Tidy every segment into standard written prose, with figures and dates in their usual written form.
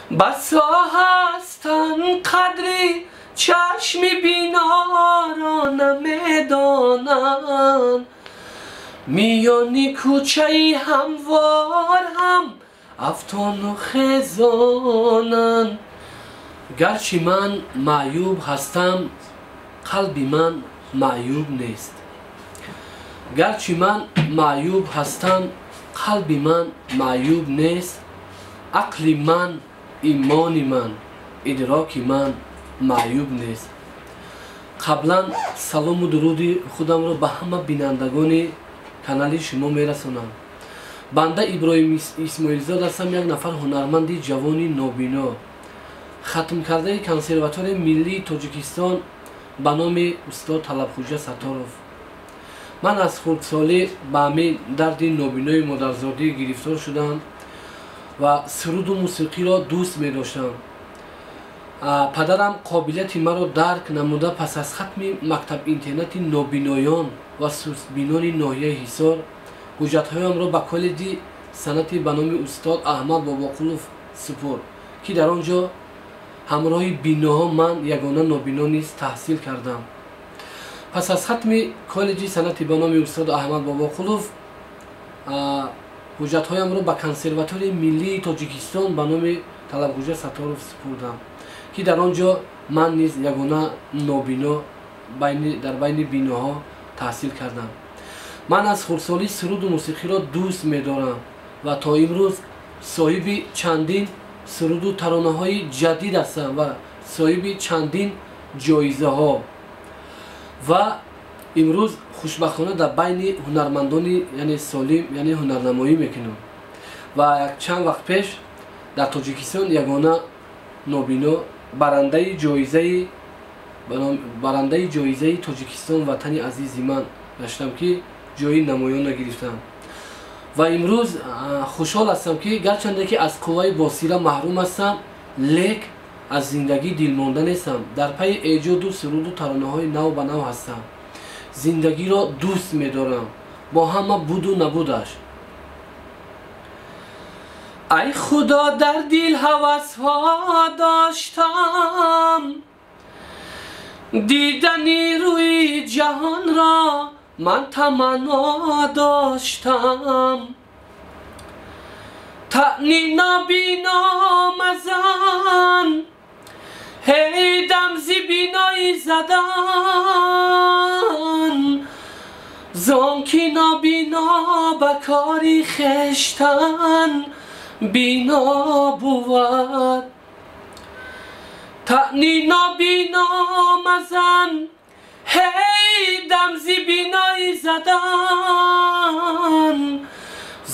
Басо ҳастанд қадри чашми биноро намедонанд, миёни кӯчаи ҳамвор ҳам афтону хезонанд. Гарчи ман маъюб ҳастам, қалби ман маъюб нест. Гарчи ман маъюб ҳастам, қалби ман маъюб нест. Ақли ман, имони ман, идроки ман маъюб нест. Қаблан салому дуруди худамро ба ҳама бинандагони канали шумо мерасонам. Банда Иброҳим Исмоилзод ҳастам, як нафар ҳунарманди ҷавони нобино, хатмкардаи консерваторияи миллии Тоҷикистон ба номи устод Талабхуҷа Сатторов. Ман аз хурдсолӣ ба ҳамин дарди нобинои модарзодӣ гирифтор шудам ва суруду мусиқиро дӯст медоштам. Падарам қобилияти маро дарк намуда, пас аз хатми мактаб-интернати нобиноён ва сустбинони ноҳияи Ҳисор ҳуҷҷатҳоямро ба коллеҷи санъати ба номи устод Аҳмад Бобоқулов супурд, ки дар он ҷо ҳамроҳи биноҳо ман ягона нобино низ таҳсил кардам. Пас аз хатми коллеҷи санъати ба номи устод Аҳмад Бобоқулов ҳуҷҷатҳоямро ба консерваторияи миллии Тоҷикистон ба номи Талабхуҷа Сатторов супурдам, ки дар он ҷо ман низ ягона нобино дар байни биноҳо таҳсил кардам. Ман аз хурдсолӣ суруду мусиқиро дӯст медорам ва то имрӯз соҳиби чандин суруду таронаҳои ҷадид ҳастам ва соҳиби чандин ҷоизаҳо. Ва имрӯз хушбахтона дар байни ҳунармандони яъне солим яъне ҳунарнамоӣ мекунам. Ва чанд вақт пеш дар Тоҷикистон ягона нобино барандаи ҷоизаи Тоҷикистон ватани азизи ман гаштам, ки ҷои намоёнро гирифтам. Ва имрӯз хушҳол ҳастам, ки гарчанде ки аз қувваи босира маҳрум ҳастам, лек аз зиндагӣ дилмонда нестам. Дар пайи эҷоду суруду таронаҳои нав ба нав ҳастам. Зиндагиро дӯст медорам бо ҳама буду набудаш. Ай Худо, дар дил ҳавасҳо доштам, дидани рӯи ҷаҳонро ман таманно доштам. Таъни нобино мазан, ҳей, дам зи биноӣ задан, зон ки нобино ба кори хештан бино бувад. Таъни нобино мазан, ҳей, дам зи биноӣ задан,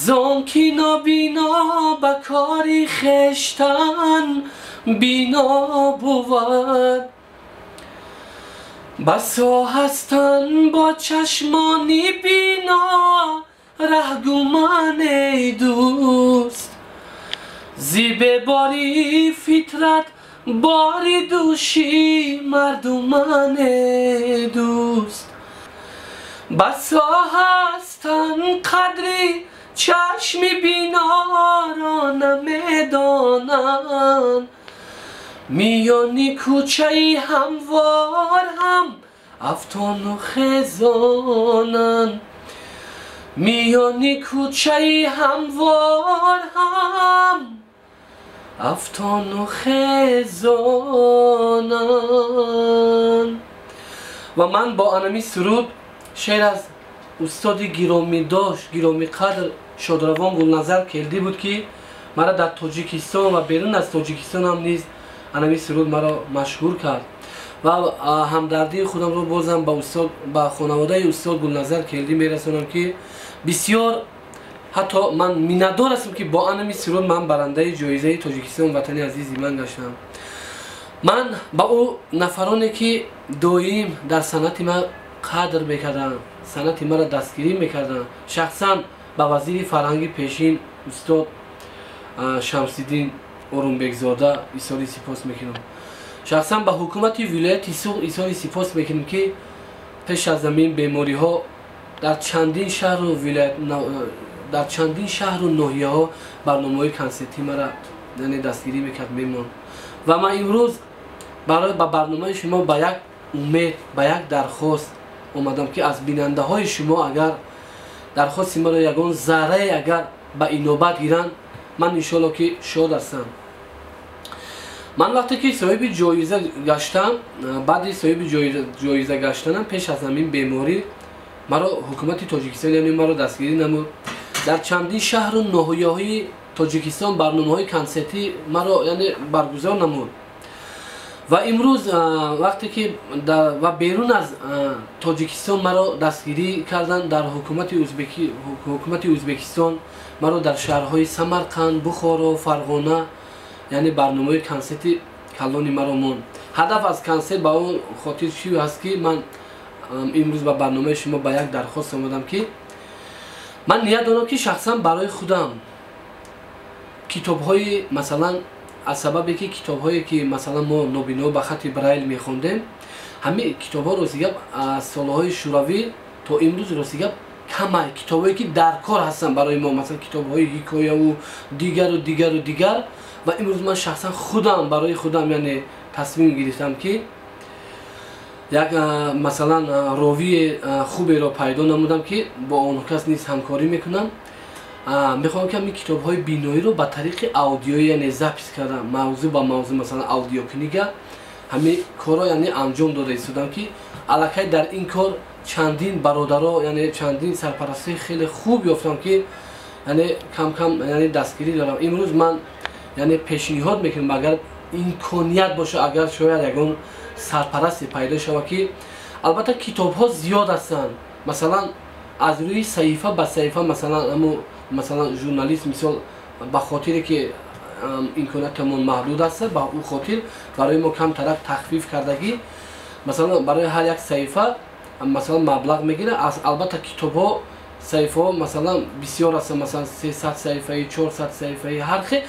зон ки нобино ба кори хештан бино бувад. Басо ҳастанд бо чашмони бино раҳгуман, эй дӯст, зи бебори фитрат бори дӯши мардуман, эй дӯст. Басо ҳастанд қадри чашми биноро намедонанд, миёни кӯчаи ҳамвор ҳам афтону хезонанд. Миёни кӯчаи ҳамвор ҳам афтону хезонанд. Ва ман бо анами суруд, шеър аз устоди гиромидошт, гиромиқадр шодравон Гулназар Келдӣ буд, ки мара дар Тоҷикистон ва берун аз Тоҷикистон ҳам низ анами суруд маро машҳур кард. Ва ҳамдардии худамро бозам ба устод, ба хонаводаи устод Гулназар Келдӣ мерасонам, ки бисёр ҳатто ман миннатдор ҳастам, ки бо анами суруд ман барандаи ҷоизаи Тоҷикистон ватани азизи ман гаштам. Ман ба ӯ нафароне, ки доим дар санъати ман қадр мекарданд, санъати маро дастгирӣ мекарданд, шахсан ба вазири фарҳанги пешин устод Шамсиддин Орумбекзода изҳори сипос мекунам. Шахсан ба ҳукумати вилояти Суғд изҳори сипос мекунем, ки пеш аз ҳамин бемориҳо дар чандин шаҳру вилоят, дар чандин шаҳру ноҳияҳо барномаҳои консертӣ мара яъне дастгирӣ мекард, мемонд. Ва ман имрӯз барои ба барномаи шумо ба як умед, ба як дархост омадам, ки аз бинандаҳои шумо агар дархости маро ягон заррае агар ба инобат гиранд, ман иншоалло ки шод ҳастам. Ман вақте ки соҳиби ҷоиза гаштам, баъди соҳиби ҷоиза гаштанам, пеш аз ҳамин беморӣ маро ҳукумати Тоҷикистон, яъне маро дастгирӣ намуд. Дар чандин шаҳру ноҳияҳои Тоҷикистон барномаҳои консертӣ маро, яъне, баргузор намуд. Ва имрӯз вақте ки ва берун аз Тоҷикистон маро дастгирӣ карданд, дар ҳукумати Ӯзбекистон маро дар шаҳрҳои Самарқанд, Бухоро, Фарғона, яъне барномаҳои консерти калони маро монд. Ҳадаф аз консерт ба он хотир чӣ ҳаст, ки ман имрӯз ба барномаи шумо ба як дархост омадам, ки ман ният дорам, ки шахсан барои худам китобҳои, масалан, аз сабабе ки китобҳое ки, масалан, мо нобиноҳо ба хати Брайл мехондем, ҳамин китобҳо, рости гап, аз солҳои шӯравӣ то имрӯз, рости гап, камай китобҳое ки дар кор ҳастанд барои мо, масалан, китобҳои ҳикояву дигару дигару дигар. Ва имрӯз ман шахсан худам барои худам, яъне, тасмим гирифтам, ки як, масалан, ровии хуберо пайдо намудам, ки бо он кас низ ҳамкорӣ мекунам. Мехоҳам, ки ҳамин китобҳои биноиро ба тариқи аудиоӣ, яъне, запись кардам, мавзӯъ ба мавзӯъ, масалан, аудиокнига. Ҳамин корро, яъне, анҷом дода истодам, ки аллакай дар ин кор чандин бародаро, яъне чандин сарпарастии хеле хуб ёфтам, ки, яъне, кам-кам, яъне, дастгирӣ дорам. Имрӯз ман, яъне, пешниҳод мекунам, агар имконият боша, агар шояд ягон сарпарасте пайдо шавад, ки албатта китобҳо зиёд ҳастанд, масалан, аз рӯи саҳифа ба саҳифа, масалан, ҳамо, масалан, журналист, мисол, ба хотире ки имкониятамон маҳдуд аст, ба ӯ хотир барои мо камтарак тахфиф кардагӣ, масалан, барои ҳар як саҳифа, масалан, маблағ мегирад. Албатта, китобҳо саҳифаҳо, масалан, бисёр ҳастанд, масалан, 300 саҳифаи, 400 саҳифаи, ҳар хел.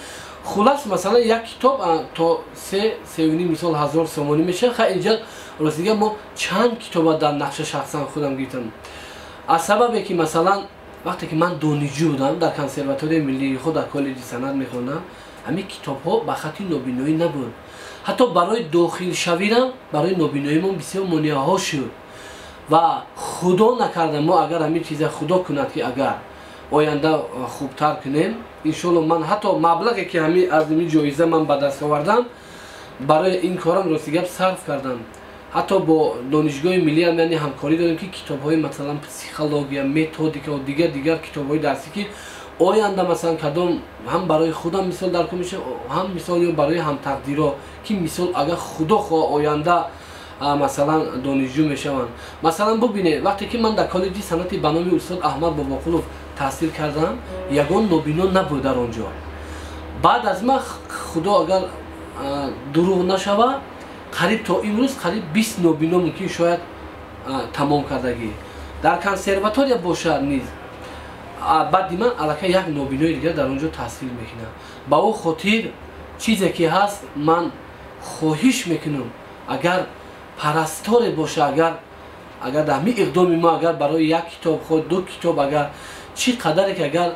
Хулас, масалан, як китоб то се, сеюним, мисол, ҳазор сомонӣ мешавад. Ха, инҷа, ростига, мо чанд китоба дар нақша шахсан худам гирифтам, аз сабабе ки, масалан, вақте ки ман донишҷӯ будам, дар консерваторияи миллии худ, дар коллеҷи санъат мехондам, ҳамин китобҳо ба хати нобиноӣ набуд. Ҳатто барои дохилшавирам барои нобиноимон бисёр монеаҳо шуд. Ва худо накарда, мо агар ҳамин чиза, худо кунад, ки агар оянда хубтар кунем, иншоалло, ман ҳатто маблағе ки ҳамин аз ин ҷоиза ман ба даст овардам, барои ин корам, рости гап, сарф кардам. Ҳатто бо донишгоҳи миллиам, яъне, ҳамкорӣ дорем, ки китобҳои, масалан, психология, методика ва дигар дигар китобҳои дарсӣ, ки оянда, масалан, кадом ҳам барои худам, мисол, дар кор мешавад, ҳам, мисол, ё барои ҳамтақдиро, ки, мисол, агар худо хоҳа, оянда, масалан, донишҷӯ мешаванд. Масалан, бубинед, вақте ки ман дар коллеҷи санъати ба номи устод Аҳмад Бобоқулов таҳсил кардам, ягон нобино набуд дар он ҷо. Баъд аз ман, худо агар дурӯғ нашава, қариб то имрӯз қариб 20 нобино мумкин шояд тамом кардагӣ. Дар консерватория бошад низ баъди ман аллакай як нобинои дигар дар он ҷо таҳсил мекунад. Ба ӯ хотир чизе ки ҳаст, ман хоҳиш мекунам, агар парасторе боша, агар дар ҳамин иқдоми мо, агар барои як китоб, хо ду китоб, агар чӣ қадаре ки агар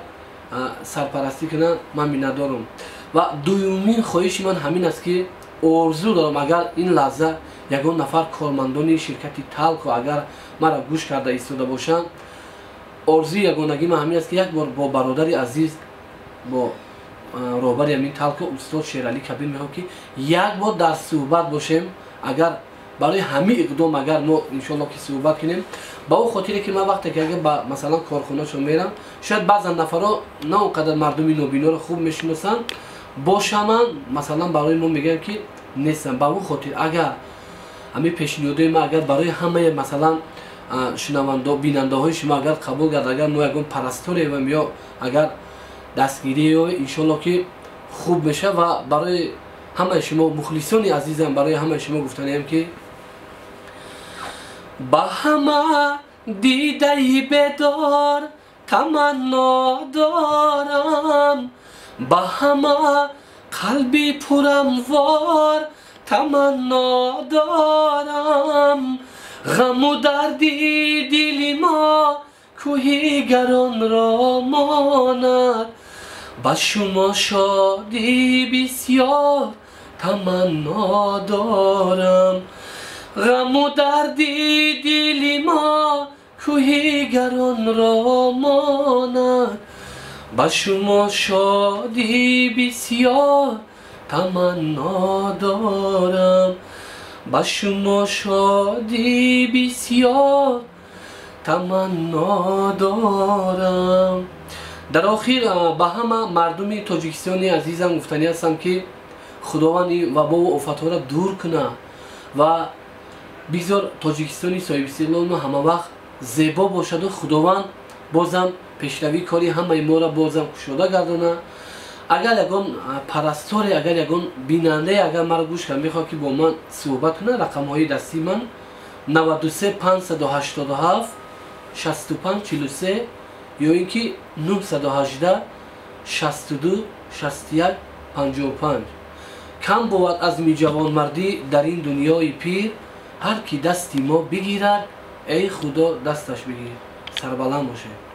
сарпарастӣ кунанд, ман миннатдорам. Ва дуюмин хоҳиши ман ҳамин аст, ки орзу дорам, агар ин лаҳза ягон нафар кормандони ширкати Талко агар маро гӯш карда истода бошанд, орзуи ягонагии ман ҳамин аст, ки як бор бо бародари азиз, бо роҳбари ҳамин Талко, устод Шералӣ Кабир, мехоҳам, ки як бор дар суҳбат бошем. Агар барои ҳамин иқдом агар мо иншоалло ки суҳбат кунем, ба он хотире ки ман вақте ки агар ба, масалан, корхонашон мерам, шояд баъзан нафарҳо на он қадар мардуми нобиноро хуб мешиносанд бошаманд, масалан, барои мо мегӯянд, ки нестам. Ба он хотир агар ҳамин пешниҳодои ман агар барои ҳамаи, масалан, шунавандо, бинандаҳои шумо агар қабул гардад, агар мо ягон парасторевам ё агар дастгирӣ, иншоалло ки хуб мешавад. Ва барои ҳамаи шумо мухлисони азизам, барои ҳамаи шумо гуфтаниям, ки ба ҳама дидаи бедор таманно дорам, ба ҳама қалби пурамвор таманно дорам. Ғаму дарди дили мо кӯҳи гаронро монад. Ба шумо шодӣ бисёр таманно дорам. Ғаму дарди дили мо кӯҳи гаронро монад. Ба шумо шодӣ бисёр таманно дорам. Ба шумо шодӣ бисёр таманно дорам. Дар охир ба ҳама мардуми Тоҷикистони азизам гуфтанӣ ҳастам, ки Худованд ин вабову офатҳоро дур кунад ва бигзор Тоҷикистони соҳибистиқлол мо ҳамавақт зебо бошаду Худованд бозам пешравии кори ҳамаи моро бозам кушода гардонад. Агар ягон парасторе, агар ягон бинандае, агар маро гӯш кард, мехоҳад, ки бо ман суҳбат кунад, рақамҳои дастии ман 93 587 65 43 ё ин ки 918 62 61 55. Кам бувад азми ҷавонмардӣ дар ин дунёи пир. Ҳар ки дасти мо бигирад, эй Худо, дасташ бигир. Сарбаланд бошед.